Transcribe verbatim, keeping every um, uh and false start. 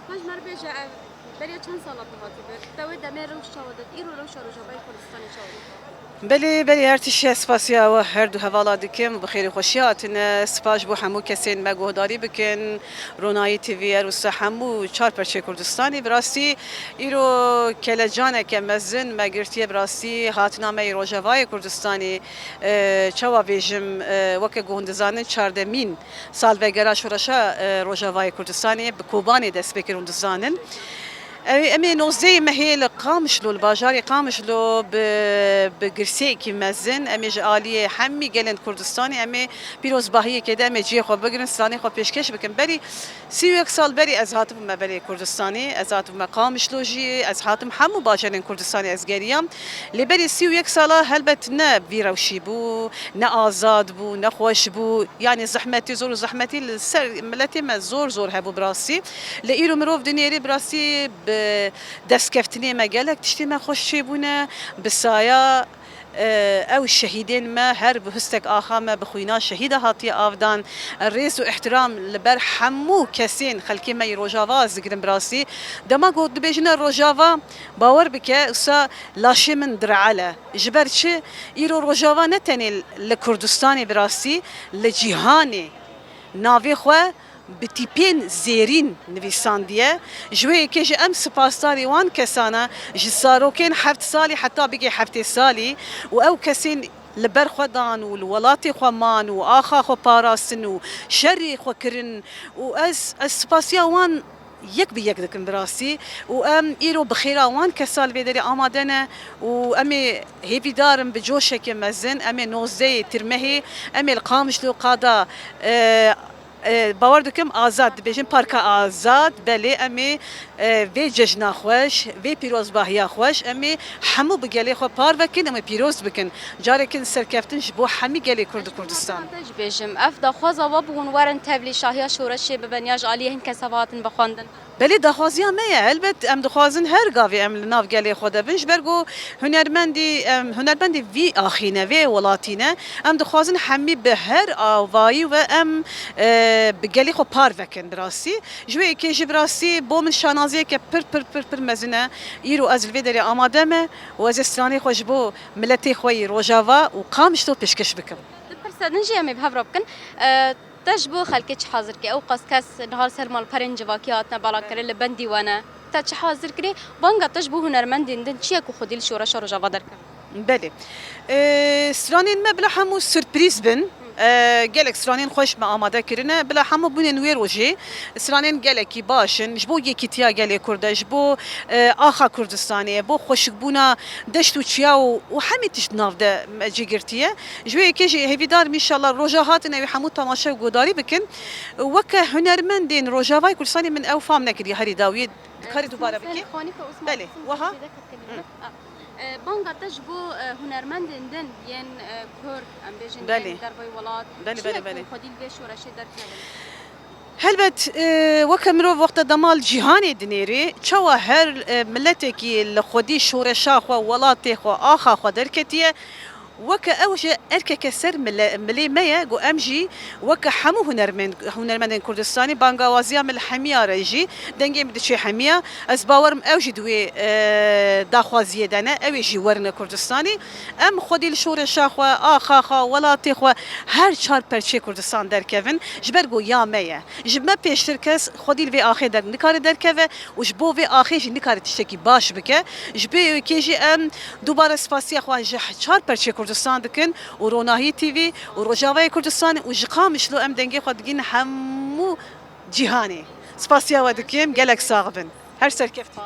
Haj me re bêje ev beriya çend sala tu hatî vir? Te wê demê rewş çawa dît? Îro rewşa Rojavayê Kurdistanê çawa dît? Belê, belê, her tiştî spasiya we her du hevala dikim. Bi xêrê xweşî hatine. Spas ji bo hemû kesên me guhdarî bikin. Ronahî T V, Erwisa, hemû çar perçê Kurdistanê. Bi rastî îro kelecaneke mezin me girtiye. Bi rastî hatina me yê Rojavayê Kurdistanê, e, çawa bêjim, e, weke ku hûn dizanin çardemîn salvegera şoreşa, e, Rojavayê Kurdistanê bi Kobanê dest pê kir, hûn dizanin. Ew, em ê nozdehê mehê li Qamişlo, li bajarê Qamişlo bi, bi girseyekî mezin, em ê ji aliyê hemî gelên Kurdistanê em ê pîrozbahiyekê de em ê cihê xwe bigirin, stranê xwe pêşkêş bikin. Berî sî û yek sal berî ez hatibûme belê Kurdistanê, ez hatibûme Qamişlo jî, ez hatim hemû bajarên Kurdistanê ez geriyam. Lê berî sî û yek sala helbet ne vî rewşî bû, ne azad bû, ne xweş bû. Yanî zehmetî, zor û zehmetî li ser miletê me zor zor hebû bi rastî. Lê îro mirov dinêrî bi rastî bi destkeftinê me gelek tiştê me xweş çêbûne, bi saya, e, ew şehîdên me her bi histek axa me bi xwîna şehîda hatiye avdan. Rêz û îhtiram li ber hemû kesên xelkê me yê Rojava ez digirim bi rastî. Dema ku dibêjine Rojava, bawer bike, wisa laşê min direele. Ji ber çi? Îro Rojava ne tenê li Kurdistanê bi rastî, li cîhanê navê xwe bi tîpên zêrîn nivîsandiye. Ji wê yekê jî em spasdarî wan kesan e, ji zarokên heft salî heta bigê heftê salî û ew kesên li ber xwe dan û li welatê xwe man û axa xwe parastin û şerê xwe kirin û ez, ez spasiya wan yek bi yek dikim bi rastî û em îro bi xêra wan kesa li vê derê amade ne û em ê hêvîdar in bi coşeke mezin, em ê nozdehê Tîrmehê, em ê li Qamişlo qada, e, e, bawer dikim azad dibêjin, Parka Azad, belê em ê, e, vê cejna xweş, vê pîrozbahiya xweş, em ê hemû bi gelê xwe parve kin, em ê pîroz bikin. Carekin serkeftin ji bo hemî gelê Kurd û Kurdistan. Te jî bêjim, ev daxwaza we bû hûn werin tevlî şahiya şoreşê bibin ya ji aliyê hin kesa ve hatin vexwendin? Belê, daxwaziya me ye. Helbet em dixwazin her gavê em li nav gelê xwe de bin. Ji ber ku hunermendî, em, hunermendê vî axî ne, vê welatî ne. Em dixwazin hemî bi her avayî ve em, e, bi gelê xwe parve kin bi rastî. Ji wê yekê jî bi rastî bo min şanaziyeke pir, pir, pir, pir mezin e. Îro ez li vê derê amade me û ez ê stranê xwe ji bo miletê xwe yî Rojava û Qamişlo pêşkêş bikim. Du pirsa din jî em ê bi hev re bikin. E, Te ji bo xelkê çi hazir kir? Ew qas kes niha li ser malperên civakî hatine belakirin, li bendî we ne. Te çi hazir kirî? Banga te ji bo hunermendên din çi ye ku xwedî li şoreşa Rojava derkevin? Belê. E, stranên me bila hemû surprîz bin. E, gelek stranên xweş me amade kirine. Bila hemû bûnên wê rojê stranên gelekî baş in. Ji bo yekîtiya gelê Kurd e, ji bo, e, axa Kurdistanê ye, bo xweşikbûna deşt û çiya û, û hemî tişt nav de me cî girtiye. Ji wê yekê jî hêvîdar im, înşallah roja hatin ew ê hemû temaşe û guhdarî bikin. Weke hunermendên Rojavayê Kurdistanê min ew fam nekiriye herî dawiyê. Dikarî dubare bikî? Belê, wiha. E, banga te ji bo, e, hunermendên din yên, e, Kurd, em bêjin, yên dervayî welat, çi ye ku xwedî li vê şoreşê derkevin? Helbet, e, weke mirov wexta dema li cîhanê dinêrê, çawa her, e, miletekî li xwedî şoreşa xwe, welatê xwe, axa xwe derketiye, weke ew jî erkeke ser mile-, milê me ye, ku em jî weke hemû hunermend-, hunermendên Kurdistanê, bangawaziya min li hemiya re jî, dengê min diçe hemiya. Ez bawer im ew jî di wê, e, daxwaziyê de ne, ew ê jî werine Kurdistanê. Em xwedî li şoreşa xwe, axa xwe, welatê xwe, her çar perçê Kurdistan derkevin, ji ber ku ya me ye. Ji me pêştir kes xwedî li vê axê der nikare derkeve û ji bo vê axê jî nikare tiştekî baş bike. Ji vê yekê jî em dubare spasiya xwe ji çar perçê Kurdistan dikin û Ronahî T V û Rojavayê Kurdistan û ji Qamişlo em dengê xwe digihînin hemû cîhanê. Spasiya we dikim, gelek sax bin. Her serkeftin.